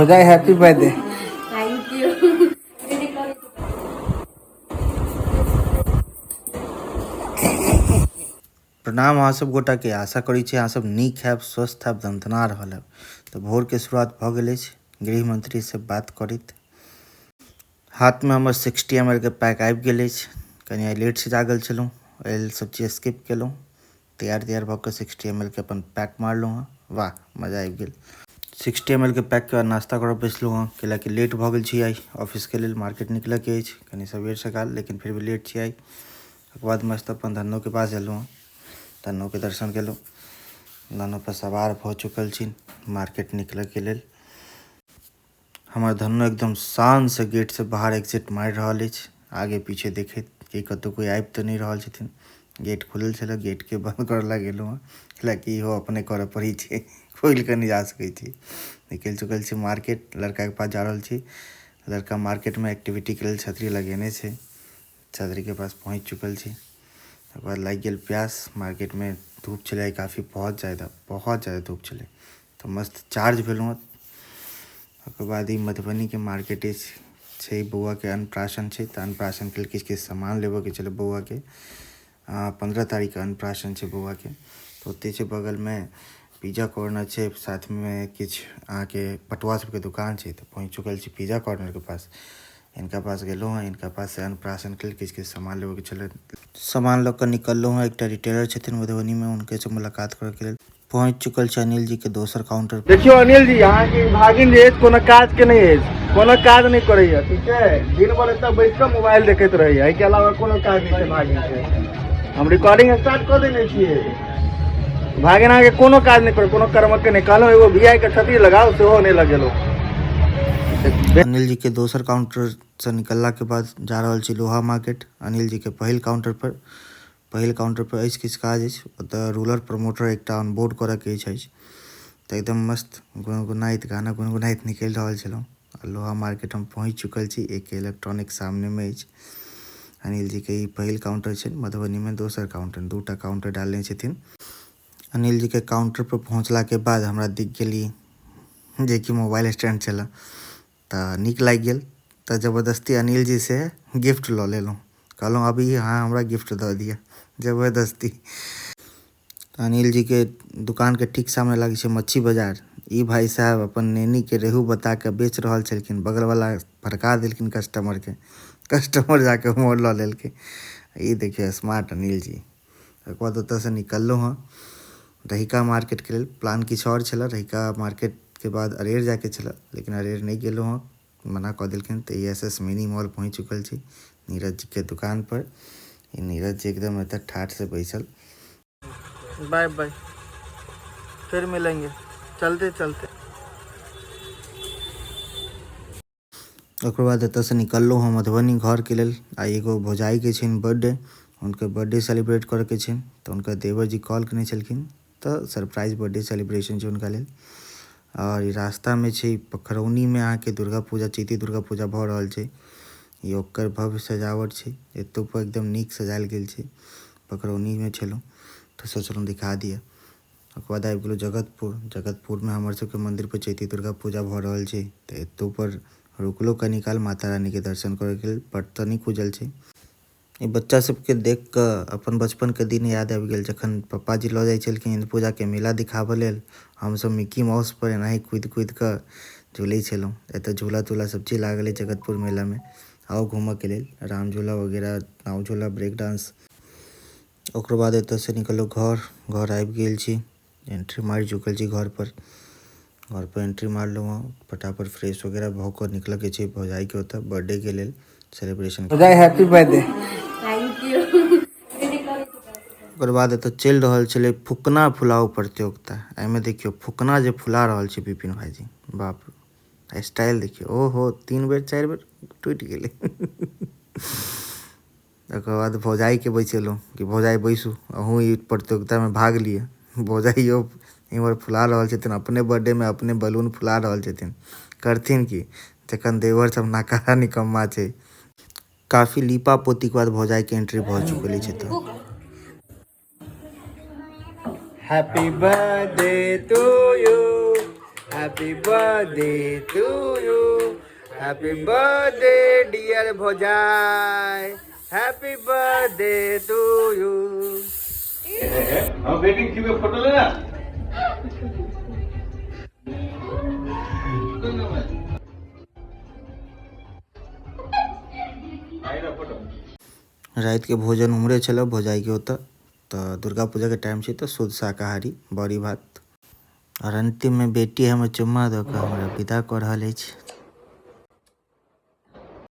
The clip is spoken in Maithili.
हो जाए हैप्पी बर्थडे। Thank you. प्रणाम अहाँ सब गोटा के। आशा करै छी अहाँ सब नीक हैब, स्वस्थ हैब, दमदना रहल हैब। तऽ भोरके शुरुआत भऽ गेल अछि गृह मंत्री से बात करैत। हाथमे हमर 60 एम एल के पैक आबि गेल अछि। कनि आइ लेटसँ जागल छलहुँ, एहि लेल सब चीज स्किप केलहुँ। तैयार तैयार भऽ कऽ 60 एम एल के अपन पैक मारलहुँ हँ। वाह, मजा आबि गेल। 60 एम एल के पैकके बाद नाश्ता करऽ बैसलहुँ हँ, कैलाकि लेट भऽ गेल छी आइ ऑफिसके लेल। मार्केट निकलऽके अछि कनि सबेर सकाल, लेकिन फिर भी लेट छी आइ। ओकर बाद मस्त अपन धन्नोके पास एलहुँ हँ, धन्नोके दर्शन केलहुँ। धन्नो पर सवार भऽ चुकल छी मार्केट निकलऽके लेल। हमर धन्नो एकदम शानसँ गेटसँ बाहर एग्जिट मारि रहल अछि, आगे पीछे देखैत कि कतहु कोइ आबि तऽ नहि रहल छथिन। गेट खुलल छलै, गेटके बन्द करऽ लगेलहुँ हँ, कैलाकि इहो अपने करऽ पड़ै छै, खोलि कऽ नहि जा सकै छी। निकलि चुकल छी मार्केट, लड़काके पास जा रहल छी। लड़का मार्केटमे एक्टिविटीके लेल छतरी लगेने छै, छतरीके पास पहुँचि चुकल छी। ओकर बाद लागि गेल प्यास। मार्केटमे धूप छलै काफी, बहुत ज़्यादा धूप छलै, तऽ मस्त चार्ज भेलहुँ हँ। ओकर बाद ई मधुबनीके मार्केट अछि छै, बौआके अन्नप्राशन छै, तऽ अन्नप्राशनके लेल किछु किछु सामान लेबऽके छलै बौआके। 15 तारीखके अन्नप्राशन छै बौआके, तऽ ओतहि छै बगलमे पिज्जा कॉर्नर छै, साथमे किछु अहाँके पटुआ सबके दुकान छै। तऽ पहुँचि चुकल छी पिज्जा कॉर्नरके पास। इनका पास गेलहुँ हँ, इनका पास से अन्नप्राशनके लेल किछु किछु सामान लेबऽके छलै। सामान लऽ कऽ निकललहुँ हँ। एकटा रिटेलर छथिन मधुबनीमे, हुनकेसँ मुलाकात करऽके लेल पहुँचि चुकल छी अनिल जी के दोसर काउंटर पर। देखियो अनिल जी, अहाँके भागिन जे अछि कोनो काज के नहि अछि, कोनो काज नहि करैया, ठीक छै? दिन भर एतऽ बैस कऽ मोबाइल देखैत रहैया, एहिके अलावा कोनो काज नहि छै भागिन के। हम रिकॉर्डिंग स्टार्ट कऽ देने छियै। भागिन अहाँके कोनो काज नहि करै, कोनो कर्मक के नहि। कहलहुँ एगो वी I के छतरी लगाउ, सेहो नहि लगेलहुँ। अनिल जी के दोसर काउंटर से निकलला के बाद जा रहल छी लोहा मार्केट। अनिल जी के पहिल काउंटर पर, पहिल काउंटर पर अछि किछु काज अछि, ओतऽ रूलर प्रमोटर एकटा ऑन बोर्ड करऽके अछि। तऽ एकदम मस्त गुनगुनाइत गाना गुनगुनाइत निकलि रहल छलहुँ। लोहा मार्केट हम पहुँचि चुकल छी। एक इलेक्ट्रॉनिक सामनेमे अछि। अनिल जी के ई पहिल काउंटर छै मधुबनीमे, दोसर काउंटर, दूटा काउंटर डालने छथिन। अनिल जी के काउंटर पर पहुँचला के बाद हमरा दिख गेली जेकि मोबाइल स्टैंड छलै, तऽ नीक लागि गेल। तऽ जबरदस्ती अनिल जी से गिफ्ट लऽ लेलहुँ, कहलहुँ अभी अहाँ हमरा गिफ्ट दऽ दिअ जबरदस्ती। अनिल जी के दुकान के ठीक सामने लागै छै मच्छी बाजार। ई भाई साहब अपन नैनी के रेहू बता के बेच रहल छलखिन, बगल वाला भड़का देलखिन कस्टमर के, कस्टमर जाके मोर लऽ लेलकै। ई देखियौ स्मार्ट अनिल जी। ओकर बाद ओतऽसँ निकललहुँ हँ रहिका मार्केटके लेल। प्लान किछु आओर छलै, रहिका मार्केटके बाद अरेर जाइके छलै, लेकिन अरेर नहि गेलहुँ हँ, मना कऽ देलखिन। तऽ E S S mini mall पहुँचि चुकल छी नीरज जी के दुकान पर। ई नीरज जी एकदम एतऽ ठाठ से बैसल। बाय बाय, फिर मिलेंगे, चलते चलते। ओकर बाद एतऽसँ निकललहुँ हम मधुबनी घरके लेल। आइ एगो भौजाइके छनि बर्थडे, हुनकर बर्थडे सेलिब्रेट करऽके छनि, तऽ हुनकर देवर जी कॉल केने छलखिन, तऽ सरप्राइज बर्थडे सेलिब्रेशन छै हुनका लेल। आओर ई रास्तामे छै पोखरौनीमे अहाँके दुर्गा पूजा, चैती दुर्गा पूजा भऽ रहल छै। ई ओकर भव्य सजावट छै, एतौ पर एकदम नीक सजायल गेल छै। पोखरौनीमे छलहुँ तऽ सोचलहुँ दिखा दिअ। ओकर बाद आबि गेलहुँ जगतपुर। जगतपुरमे हमर सबके मन्दिर पर चैती दुर्गा पूजा भऽ रहल छै, तऽ एतौ पर रुकलहुँ कनी काल माता रानीके दर्शन करैके लेल, पट तऽ नहि खुजल छै। ई बच्चा सबके देख कऽ अपन बचपनके दिन याद आबि गेल, जखन पप्पाजी लऽ जाइ छलखिन इंद्र पूजाके मेला दिखाबऽ लेल, हमसब मिक्की माउस पर एनाही कूदि कूदि कऽ झूलै छलहुँ। एतऽ झूला तूला सब चीज लागल अछि जगतपुर मेलामे, आउ घूमऽके लेल, राम झूला वगैरह, नाव झूला, ब्रेक डांस। ओकर बाद एतऽसँ निकललहुँ घर, घर आबि गेल छी, एंट्री मारि चुकल छी घर पर। घर पर एंट्री मारलहुँ हँ, फटाफट फ्रेश वगैरह भऽ कऽ निकलऽके छै भौजाइके ओतऽ बर्थडे के लेल सेलिब्रेशन। भौजाइ हैप्पी बर्थडे। Thank you. ओकर बाद एतऽ चलि रहल छलै फुकना फुलाउ प्रतियोगिता। एहिमे देखियौ फुकना जे फुला रहल छै विपिन भाईजी, बाप रे स्टाइल देखियौ, ओहो 3 बेर 4 बेर टूटि गेलै। ओकर बाद भौजाइके बैसेलहुँ कि भौजाइ बैसू, अहूँ ई प्रतियोगितामे भाग लिअ। भौजाइयो इम्हर फुला रहल छथिन, अपने बर्थडेमे अपने बलून फुला रहल छथिन। करथिन की जखन देवर सब नाकारा निकम्मा छै। काफी लीपा पोतीके बाद भौजाइके एंट्री भऽ चुकल अछि एतऽ। Happy birthday to you, Happy birthday to you, happy birthday dear भौजाई, happy birthday to you. हम वेटिंग क्यू में फोटो लेना। रातिके भोजन उम्हरे छलै भौजाइके ओतऽ, तऽ दुर्गा पूजाके टाइम छै तऽ शुद्ध शाकाहारी बड़ी भात। आओर अन्तिममे बेटी हमर चुम्मा दऽ कऽ हमरा विदा कऽ रहल अछि।